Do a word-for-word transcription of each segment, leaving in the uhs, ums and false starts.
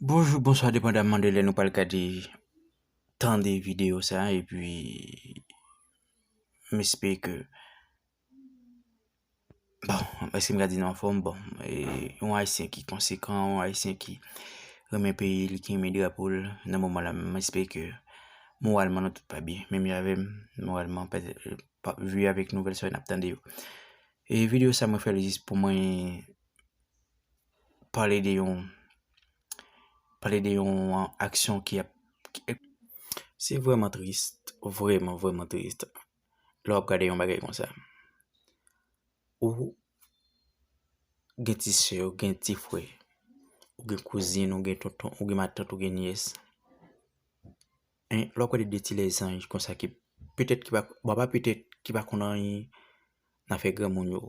Bonjou, bonswa, depandaman de lè nou pral gade, tande videyo sa, epi m espere ke, bon, èske m ka di nou anfòm? Bon, e, yon Ayisyen ki konsekan, yon Ayisyen ki renmen peyi l, ki renmen drapo l, nan moman la, m espere ke moralman nou tout va byen. Menm jan avè m, moralman, pa, pa, vi avèk nouvèl sa n ap tande yo. E videyo sa, mwen fè l jis pou mwen pale de yon, pale de yon aksyon ki ap, ki, se vrèman tris, vrèman, vrèman tris. Lè w ap gade yon bagay konsa, ou gen ti sè, ou gen ti frè, ou gen kouzin, ou gen tonton, ou gen matant, ou gen nyès. Hein, lè w ap gade de ti lèzanj konsa ki petèt ki pa, bon, pa petèt, ki pa konn anyen nan afè granmoun yo,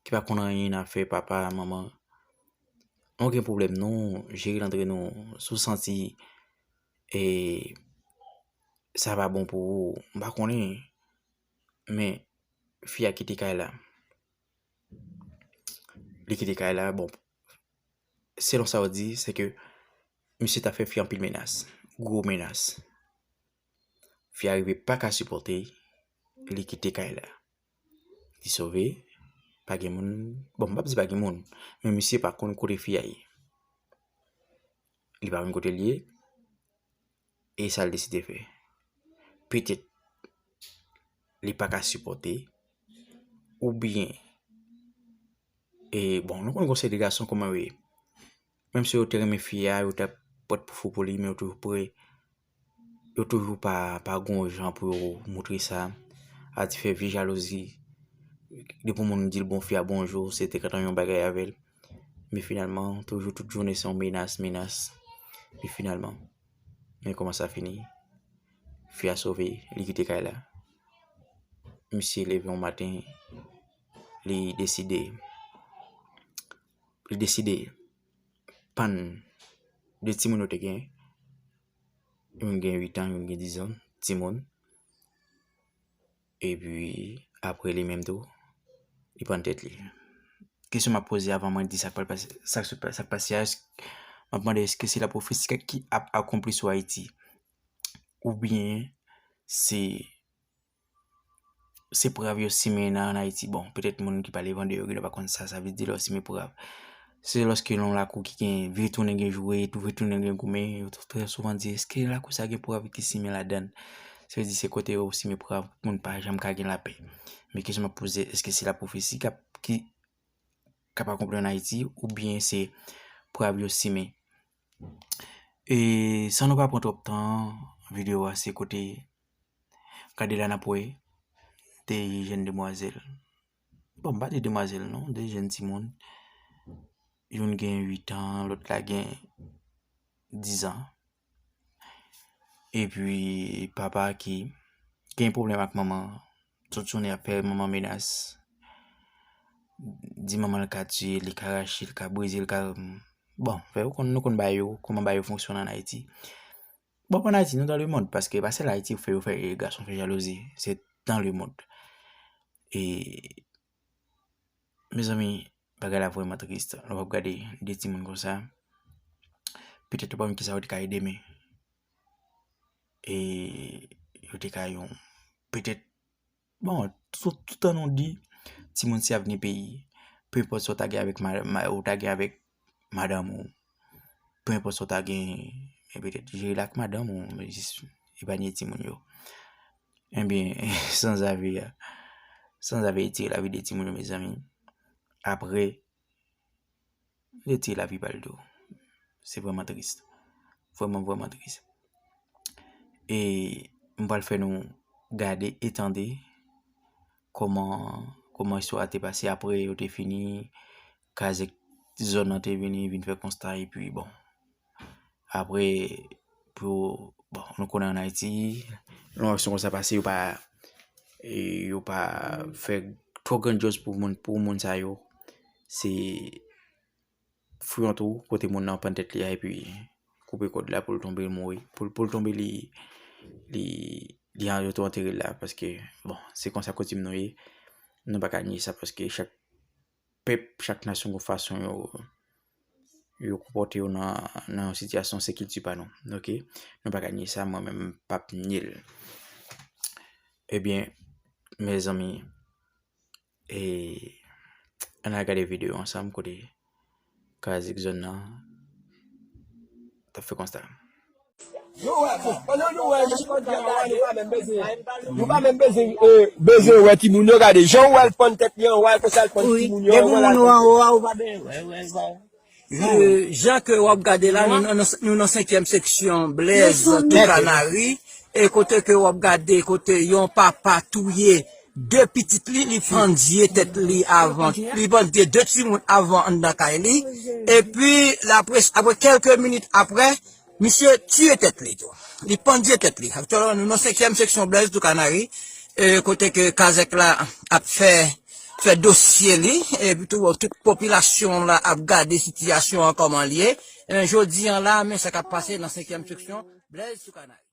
ki pa konn anyen nan afè papa, manman. Nou gen pwoblèm, nou jere l antre nou, si w santi, e, sa pa bon pou ou, m pa konnen, men fi a kite kay la. Li kite kay la, bon, selon sa yo di, se ke misye ta fè fi anpil menas, gwo menas. Fi a rive pa ka sipòte, li kite kay la. Li sove, pa gen moun, bon, m p ap di pa gen moun, men misye pa konn kote fi a ye. Li pa konn kote l ye, e sa l deside fè. Petèt, li pa ka sipòte, oubyen, e, bon, nou konn konsèy de gason kòman yo ye. Menm si yo te renmen fi a, yo t ap pran pou fou pou li, men yo toujou pre, yo toujou pa, pa gon jan pou yo moutre sa. A di fè vye jalouzi. Depi moun di l bon, fi a bonjou, se te gentan yon bagay avè l. Men finalman, toujou tout jounen se yon menas, menas. Men finalman, men kòman sa fini. Fi a sove, li kite kay la. Misye leve yon maten, li deside, li deside pann de timoun yo te gen. Youn gen uit an, youn gen diz an, timoun. Epi, apre li menm tou, li pann tèt li. Kesyon m ap poze avan mwen di sa k pral pase, sa k sot pa-, sa k pase a, èske, m ap mande, èske se lapwofesi ki ap akonpli sou Ayiti? Oubyen se, se prav yo simen nan, ann Ayiti? Bon, petèt moun ki pa leve an deyò, yo genlè pa konn sa sa vle di lè yo simen prav. Se lòske nan yon lakou ki gen vye tounen, gen jwèt, vye tounen, gen goumen, yo trè souvan di, èske lakou sa gen prav ki simen ladan l? Sa vle di se kote yo simen prav, moun pa janm ka gen lapè. Men kesyon m ap poze, èske se lapwofesi k ap, ki, k ap akonpli ann Ayiti, oubyen se prav yo simen? E san nou pa pran twòp tan, videyo a se kote, gade la n ap wè de jèn demwazèl. Bon, m pa di demwazèl non, de jèn timoun. Youn gen uit an, lòt la gen diz an. Epi papa ki gen pwoblèm ak manman, tout jounen ap fè manman menas. Di manman l ka tiye l, li ka rache l, ka brize l, ka, bon, fè ou konn, nou konn bagay yo, kòman bagay yo fonksyone ann Ayiti. Bon, pa ann Ayiti, nou dans le monde, paske pa sèl Ayiti fè yo fè, e, gason fè jalouzi, se dans le monde. E, mezanmi, bagay la vrèman tris. Lè w ap gade de timoun konsa, petèt yo pa menm kisa yo te ka ye demen. E yo te ka yon, petèt, bon, tout, tout tan nou di, timoun se avni peyi. Pe enpòt sa w ta gen avèk ma-, ma-, ou ta gen avèk madanm ou, pe enpòt sa w ta gen, men petèt jere l ak madanm ou, men jis epanye timoun yo. Ebyen, sanzave a, sanzave retire lavi de timoun yo, mezanmi. Apre, retire lavi pa l tou. Se vrèman tris. Vrèman, vrèman tris. E m pral fè nou gade e tande kòman, kòman istwa a te pase apre yo te fini, kazèk zòn nan te vini, vin fè konsta, epi bon. Apre, pou, bon, nou konnen ann Ayiti, lè yon aksyon konsa pase, yo pa, e, yo pa fè twò grandyòz pou moun, pou moun sa yo. Se fwi yon twou kote moun nan pann tèt li a, epi koupe kòd la pou l tonbe, l mouri. Pou, pou l tonbe, li, li, li an-, yo tou antere l la, paske, bon, se konsa koutim nou ye. Nou pa ka nye sa, paske chak pèp, chak nasyon gon fason yo, yo konpòte yo nan, nan yon sitiyasyon se kilti pa nou. Ok? Nou pa ka nye sa, mwen menm m p ap nye l. Ebyen, mezanmi, e, ann al gade videyo ansanm kote Kazèk zòn nan t ap fè konsta. Nou wè, bon, pandan nou wè, nou pa menm bezwen, nou pa menm bezwen, e, bezwen wè timoun yo, gade jan w wè l pann tèt li anwo a, konsa l pann timoun yo anwo la. Wi, depi moun ou anwo a, ou pa bezwen wè, wè, wè. E, jan ke w ap gade la, nou, nou, nou nan senkyèm seksyon Blèz Toukanari, e kote ke w ap gade, kote yon papa touye de pitit li, li pandye tèt li avan, li pandye de timoun avan anndan kay li, epi l apre, apre kèlke minit apre, misye tiye tèt li tou. Li pandye tèt li. Aktyèlman, nou nan senkyèm seksyon Blèz Toukanari, e, kote ke Kazèk la ap fè, fè dosye li, epi tou, bon, tout popilasyon la ap gade sitiyasyon an kòman l ye. E, jodi an la, men sa k ap pase nan senkyèm seksyon Blèz Toukanari.